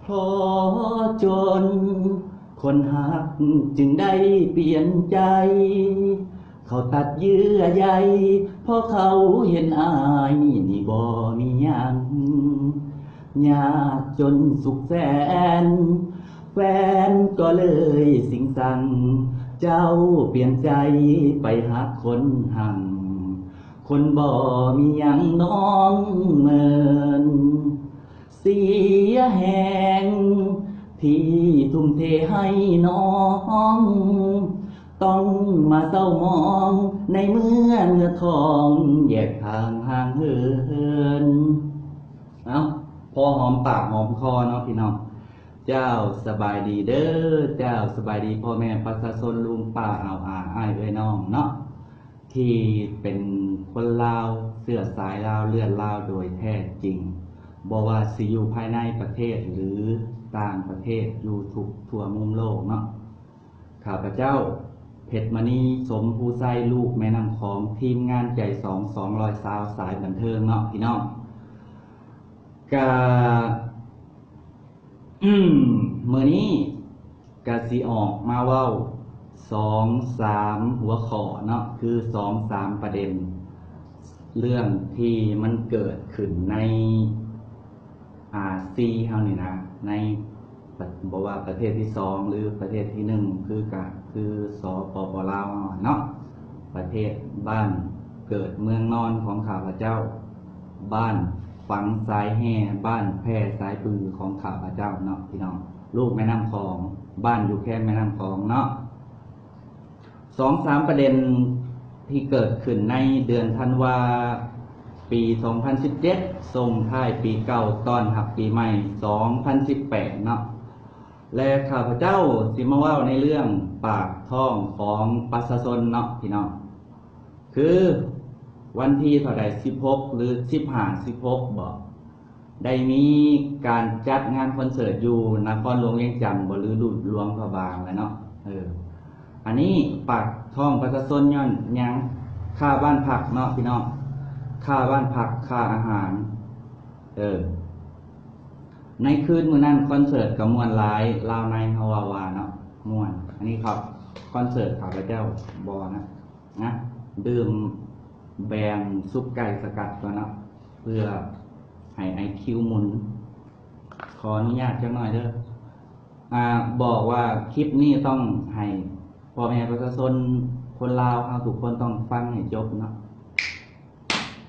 ພໍຈົນ ຄົນຮັກຈຶ່ງໄດ້ປ່ຽນໃຈ ເຂົາຕັດເຍື່ອໃຍ ເພາະເຂົາເຫັນອ້າຍນີ້ບໍ່ມີຫຍັງ ຍາກຈົນສຸກແສນ ແຟນກໍເລີຍຊິງສັງ ເຈົ້າປ່ຽນໃຈໄປຮັກຄົນຮັ່ງ ຄົນບໍ່ມີຫຍັງນ້ອງເມີນ ເສຍແຮງທີ່ທຸ່ມເທໃຫ້ນ້ອງ ຕ້ອງມາເສົ້າໝອງໃນເມື່ອເນື້ອທອງແຍກທາງຫ່າງເຫີນ. ເອົ້າ ພໍຫອມປາກຫອມຄໍເນາະພີ່ນ້ອງ. ເຈົ້າ ສະບາຍດີເດີ ເຈົ້າ ສະບາຍດີພໍ່ແມ່ປະຊາຊົນ ລຸງປ້າອາວອາ ອ້າຍເອື້ອຍນ້ອງເນາະ ທີ່ເປັນຄົນລາວ ເຊື້ອສາຍລາວ ເລືອດລາວໂດຍແທ້ຈິງ ບໍ່ວ່າຊິຢູ່ພາຍໃນປະເທດ ຫຼື ຕ່າງປະເທດ ຢູ່ທຸກທົ່ວມຸມໂລກເນາະ. ຂ້າພະເຈົ້າ ເພັດມະນີ ສົມພູໄຊ ລູກແມ່ນ້ຳຂອງ ທີມງານໃຈສອງ ສອງຮ້ອຍຊາວ ສາຍບັນເທີງເນາະພີ່ນ້ອງ ກະ ອືມ ມື້ນີ້ກະຊິອອກມາເວົ້າສອງສາມຫົວຂໍ້ເນາະ ຄືສອງສາມປະເດັນ ເລື່ອງທີ່ມັນເກີດຂຶ້ນໃນອາຊີເຮົານີ້ນະ ໃນ ບໍ່ວ່າປະເທດທີສອງ ຫຼື ປະເທດທີໜຶ່ງ ຄືກະ ຄື ສປປ ລາວເຮົາເນາະ ປະເທດບ້ານເກີດເມືອງນອນຂອງຂ້າພະເຈົ້າ ບ້ານຝັງສາຍແຮ່ ບ້ານແຜ່ສາຍປືຂອງຂ້າພະເຈົ້າເນາະພີ່ນ້ອງ ລູກແມ່ນ້ຳຂອງ ບ້ານຢູ່ແຄມແມ່ນ້ຳຂອງເນາະ. ສອງສາມປະເດັນທີ່ເກີດຂຶ້ນໃນເດືອນທັນວາ ປີສອງພັນສິບເຈັດ ສົ່ງທ້າຍປີເກົ່າ ຕ້ອນຮັບປີໃໝ່ສອງພັນສິບແປດເນາະ ແລະ ຂ້າພະເຈົ້າຊິມາເວົ້າໃນເລື່ອງປາກທ້ອງຂອງປະຊາຊົນເນາະພີ່ນ້ອງ ຄືວັນທີເທົ່າໃດ ສິບຫົກ ຫຼື ສິບຫ້າ ສິບຫົກ ບໍ ໄດ້ມີການຈັດງານຄອນເສີດຢູ່ນະຄອນຫຼວງວຽງຈັນບໍ ຫຼື ຫຼວງພະບາງແຫຼະເນາະ. ເອີ ອັນນີ້ປາກທ້ອງປະຊາຊົນຍ້ອນຫຍັງ? ຄ່າບ້ານພັກເນາະພີ່ນ້ອງ ຄ່າບ້ານພັກ ຄ່າອາຫານ. ເອີ ໃນຄືນມື້ນັ້ນຄອນເສີດກໍມ່ວນຫຼາຍ ລາວໃນເຮົາເວົ້າວ່າເນາະ ມ່ວນ. ອັນນີ້ເຂົາ ຄອນເສີດຂ້າພະເຈົ້າບໍ່ນະ ນະ ດື່ມແບງຊຸບໄກ່ສະກັດກ່ອນເນາະ ເພື່ອໃຫ້ໄອຄິວໝູນ. ຂໍອະນຸຍາດຈັກໜ້ອຍເດີ ອາ ບອກວ່າຄລິບນີ້ຕ້ອງໃຫ້ພໍ່ແມ່ປະຊາຊົນຄົນລາວເຮົາທຸກຄົນຕ້ອງຟັງໃຫ້ຈົບເນາະ.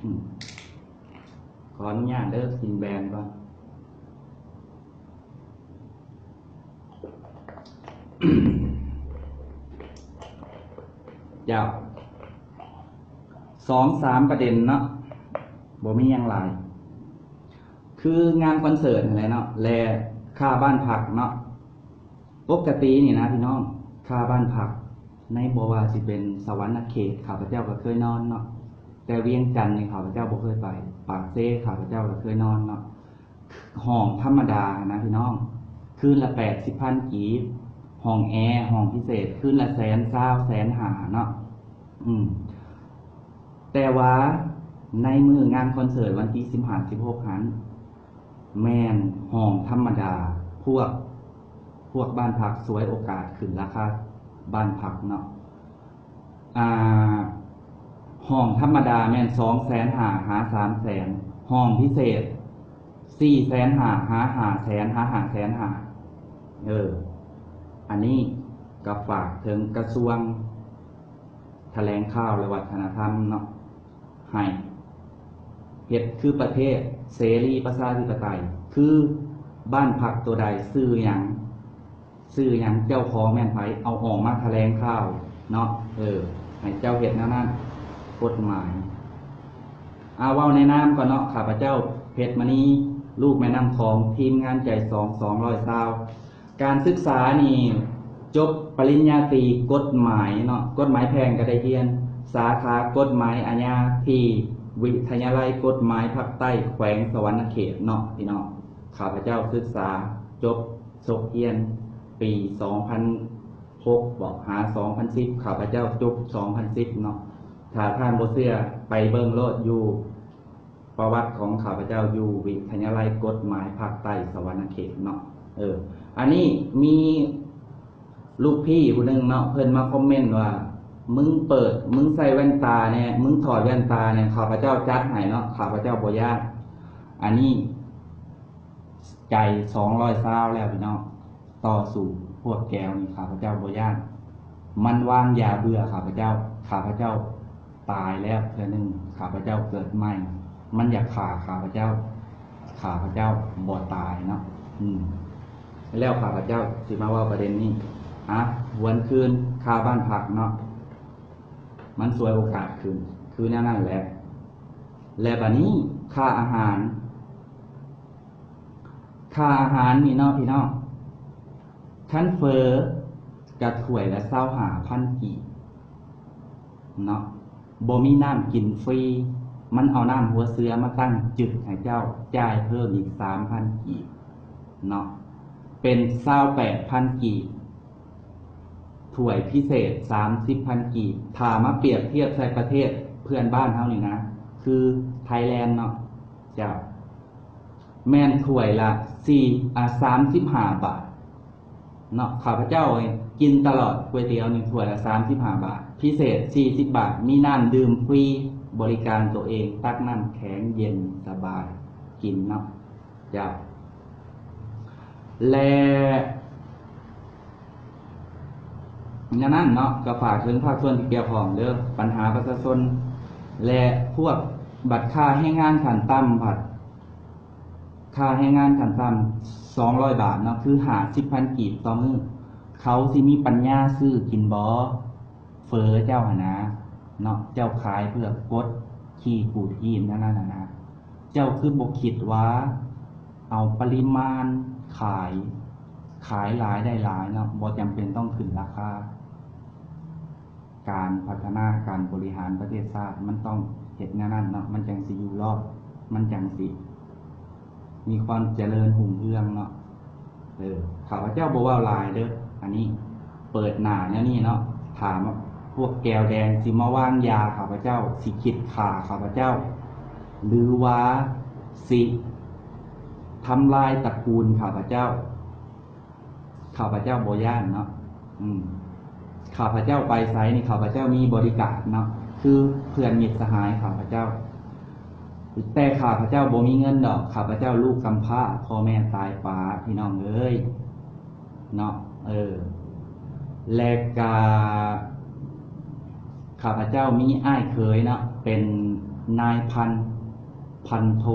ອືມ ຂໍອະນຸຍາດເດີ ກິນແບງກ່ອນ. ເຈົ້າ ສອງສາມປະເດັນເນາະ ບໍ່ມີຫຍັງຫຼາຍ ຄືງານຄອນເສີດຫັ້ນແຫຼະເນາະ ແລະ ຄ່າບ້ານພັກເນາະ. ປົກກະຕິນີ້ນະພີ່ນ້ອງ ຄ່າບ້ານພັກໃນ ບໍ່ວ່າຊິເປັນສະຫວັນນະເຂດ ຂ້າພະເຈົ້າກໍເຄີຍນອນເນາະ ແຕ່ວຽງຈັນນີ້ຂ້າພະເຈົ້າບໍ່ເຄີຍໄປ ປາກເຊຂ້າພະເຈົ້າກໍເຄີຍນອນເນາະ. ຫ້ອງທຳມະດານະພີ່ນ້ອງ ຄືນລະແປດສິບພັນກີບ ຫ້ອງແອ ຫ້ອງພິເສດ ຄືນລະແສນຊາວ ແສນຫ້າເນາະ. ອືມ ແຕ່ວ່າໃນມື້ງານຄອນເສີດວັນທີສິບຫ້າ ສິບຫົກຫັ້ນ ແມ່ນຫ້ອງທຳມະດາ ພວກ ພວກບ້ານພັກສວຍໂອກາດຂຶ້ນລາຄາບ້ານພັກເນາະ. ອາ ຫ້ອງທຳມະດາແມ່ນສອງແສນຫ້າຫາສາມແສນ ຫ້ອງພິເສດສີ່ແສນຫ້າຫາຫ້າແສນ ຫາຫ້າແສນຫ້າ. ເອີ ອັນນີ້ກໍຝາກເຖິງກະຊວງຖະແຫຼງຂ່າວ ແລະ ວັດທະນະທຳເນາະ ໃຫ້ເຮັດຄືປະເທດເສລີປະຊາທິປະໄຕ ຄືບ້ານພັກໂຕໃດ ຊື່ຫຍັງ ຊື່ຫຍັງ ເຈົ້າຂອງແມ່ນໃຜ ເອົາອອກມາຖະແຫຼງຂ່າວເນາະ. ເອີ ໃຫ້ເຈົ້າເຮັດແນວນັ້ນ ກົດໝາຍ. ອາ ເວົ້າໃນນາມກ່ອນເນາະ ຂ້າພະເຈົ້າ ເພັດມະນີ ລູກແມ່ນ້ຳຂອງ ທີມງານໃຈສອງ ສອງຮ້ອຍຊາວ ການສຶກສານີ້ຈົບປະລິນຍາຕີກົດໝາຍເນາະ ກົດໝາຍແພ່ງກໍໄດ້ຮຽນ ສາຂາກົດໝາຍອາຍາ ທີ່ວິທະຍາໄລກົດໝາຍພາກໃຕ້ ແຂວງສະຫວັນນະເຂດເນາະ ພີ່ນ້ອງ. ຂ້າພະເຈົ້າສຶກສາຈົບສົກຮຽນປີສອງພັນຫົກບໍ ຫາສອງພັນສິບ ຂ້າພະເຈົ້າຈົບສອງພັນສິບເນາະ. ຖ້າທ່ານບໍ່ເຊື່ອ ໄປເບິ່ງໂລດຢູ່ ປະຫວັດຂອງຂ້າພະເຈົ້າຢູ່ວິທະຍາໄລກົດໝາຍພາກໃຕ້ສະຫວັນນະເຂດເນາະ. ເອີ ອັນນີ້ມີລູກພີ່ຜູ້ໜຶ່ງເນາະ ເພິ່ນມາຄອມເມັນວ່າ ມຶງເປີດ ມຶງໃສ່ແວ່ນຕາແດ່ ມຶງຖອດແວ່ນຕາແດ່ ຂ້າພະເຈົ້າຈັດໃຫ້ເນາະ ຂ້າພະເຈົ້າບໍ່ຢ້ານ. ອັນນີ້ໃຈສອງຮ້ອຍຊາວແລ້ວພີ່ນ້ອງ ຕໍ່ສູ້ພວກແກວນີ້ ຂ້າພະເຈົ້າບໍ່ຢ້ານ. ມັນວາງຢາເບື່ອຂ້າພະເຈົ້າ ຂ້າພະເຈົ້າ ຕາຍແລ້ວເທື່ອໜຶ່ງ ຂ້າພະເຈົ້າເກີດໃໝ່ ມັນຢາກຂ້າຂ້າພະເຈົ້າ ຂ້າພະເຈົ້າບໍ່ຕາຍເນາະ. ອືມ ແລ້ວຂ້າພະເຈົ້າຊິມາເວົ້າປະເດັນນີ້ ອະ ຫວນຄືນຄ່າບ້ານພັກເນາະ ມັນສວຍໂອກາດຄືນ ຄືແນວນັ້ນແຫຼະ. ແລະບາດນີ້ຄ່າອາຫານ ຄ່າອາຫານນີ້ເນາະພີ່ນ້ອງ ຄັນເຝີກະຖ້ວຍລະຊາວຫ້າພັນກີບເນາະ ບໍ່ມີນ້ຳກິນຟຣີ ມັນເອົານ້ຳຫົວເສືອມາຕັ້ງຈຶກໃຫ້ເຈົ້າ ຈ່າຍເພີ່ມອີກສາມພັນກີບເນາະ ເປັນຊາວແປດພັນກີບ. ຖ້ວຍພິເສດສາມສິບພັນກີບ ຖ້າມາປຽບທຽບໃສ່ປະເທດເພື່ອນບ້ານເຮົານີ້ນະ ຄືໄທແລນເນາະ ເຈົ້າ ແມ່ນຖ້ວຍລະສີ່ ອາ ສາມສິບຫ້າບາດເນາະ. ຂ້າພະເຈົ້າກິນຕະຫຼອດ ກ໋ວຍຕຽວນີ້ຖ້ວຍລະສາມສິບຫ້າບາດ ພິເສດສີ່ສິບບາດ ມີນ້ຳດື່ມຟຣີ ບໍລິການໂຕເອງ ຕັກນ້ຳແຂງເຢັນສະບາຍກິນເນາະ ເຈົ້າ ແລະ ແນວນັ້ນເນາະ ກໍຝາກເຖິງພາກສ່ວນທີ່ກ່ຽວຂ້ອງເດີ້ ບັນຫາປະຊາຊົນ ແລະ ພວກບັດຄ່າແຮງງານຂັ້ນຕ່ຳ ບັດຄ່າແຮງງານຂັ້ນຕ່ຳສອງຮ້ອຍບາດເນາະ ຄືຫ້າສິບພັນກີບຕໍ່ມື້ ເຂົາຊິມີປັນຍາຊື້ກິນບໍ່? ເຝີເຈົ້າຫັ້ນນະເນາະ ເຈົ້າຂາຍເພື່ອກົດຂີ້ຂູດຮີດນັ້ນນະ ເຈົ້າຄືບໍ່ຄິດວ່າເອົາປະລິມານຂາຍ ຂາຍຫຼາຍໄດ້ຫຼາຍເນາະ ບໍ່ຈຳເປັນຕ້ອງຂຶ້ນລາຄາ. ການພັດທະນາ ການບໍລິຫານປະເທດຊາດ ມັນຕ້ອງເຮັດແນວນັ້ນເນາະ ມັນຈັ່ງຊິຢູ່ລອດ ມັນຈັ່ງຊິມີຄວາມຈະເລີນຮຸ່ງເຮືອງເນາະ. ເອີ ຂ້າພະເຈົ້າບໍ່ເວົ້າຫຼາຍເດີ້ ອັນນີ້ເປີດໜ້າແນວນີ້ເນາະ ຖ້າພວກແກວແດງຊິມາວາງຢາຂ້າພະເຈົ້າ ຊິຄິດຂ້າຂ້າພະເຈົ້າ ຫຼືວ່າຊິທຳລາຍຕະກູນຂ້າພະເຈົ້າ ຂ້າພະເຈົ້າບໍ່ຢ້ານເນາະ. ອືມ ຂ້າພະເຈົ້າໄປໃສນີ້ ຂ້າພະເຈົ້າມີບໍລິການເນາະ ຄືເພື່ອນມິດສະຫາຍຂ້າພະເຈົ້າ. ແຕ່ຂ້າພະເຈົ້າບໍ່ມີເງິນດອກ ຂ້າພະເຈົ້າລູກກຳພ້າ ພໍ່ແມ່ຕາຍປາ ພີ່ນ້ອງເອີຍເນາະ. ເອີ ແລະກະຂ້າພະເຈົ້າມີອ້າຍເຂີຍເນາະ ເປັນນາຍພັນ ພັນໂທ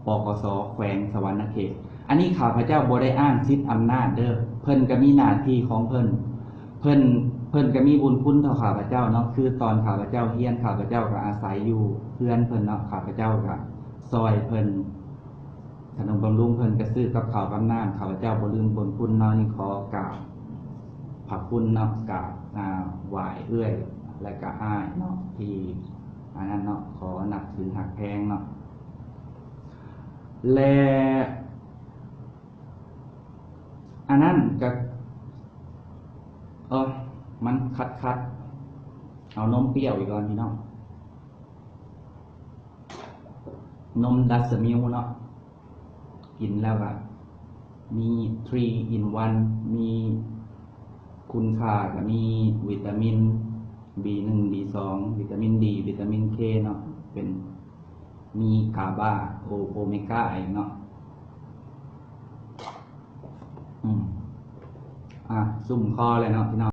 ປກສ ແຂວງສະຫວັນນະເຂດ. ອັນນີ້ຂ້າພະເຈົ້າບໍ່ໄດ້ອ້າງສິດອຳນາດເດີ້ ເພິ່ນກະມີໜ້າທີ່ຂອງເພິ່ນ ເພິ່ນ ເພິ່ນກະມີບຸນຄຸນຕໍ່ຂ້າພະເຈົ້າເນາະ ຄືຕອນຂ້າພະເຈົ້າຮຽນ ຂ້າພະເຈົ້າກະອາໄສຢູ່ເຮືອນເພິ່ນເນາະ ຂ້າພະເຈົ້າກະຊ່ອຍເພິ່ນ ທະນຸບຳລຸງເພິ່ນ ກະຊື້ກັບເຂົ້າກັບນ້ຳ ຂ້າພະເຈົ້າບໍ່ລືມບຸນຄຸນເນາະ. ນີ້ຂໍກາບພະຄຸນເນາະ ກາບ ອາ ຫວາຍເອື້ອຍ ແລະກະອ້າຍເນາະ ທີ່ອັນນັ້ນເນາະ ຂໍນັບຖືຮັກແພງເນາະ. ແລະ ອັນນັ້ນກະ ເອີ ມັນຂັດໆ ເອົານົມປ່ຽວອີກກ່ອນພີ່ນ້ອງ ນົມດັດສະມິວເນາະ ກິນແລ້ວກະມີ three in one ມີຄຸນຄ່າ ກະມີວິຕາມິນ ບີໜຶ່ງ ບີສອງ ວິຕາມິນດີ ວິຕາມິນເຄເນາະ ເປັນ ມີກາບາ ໂອ ໂອເມກາອີກເນາະ. ອືມ ອ່ະ ຊຸ່ມຄໍແລ້ວເນາະພີ່ນ້ອງ.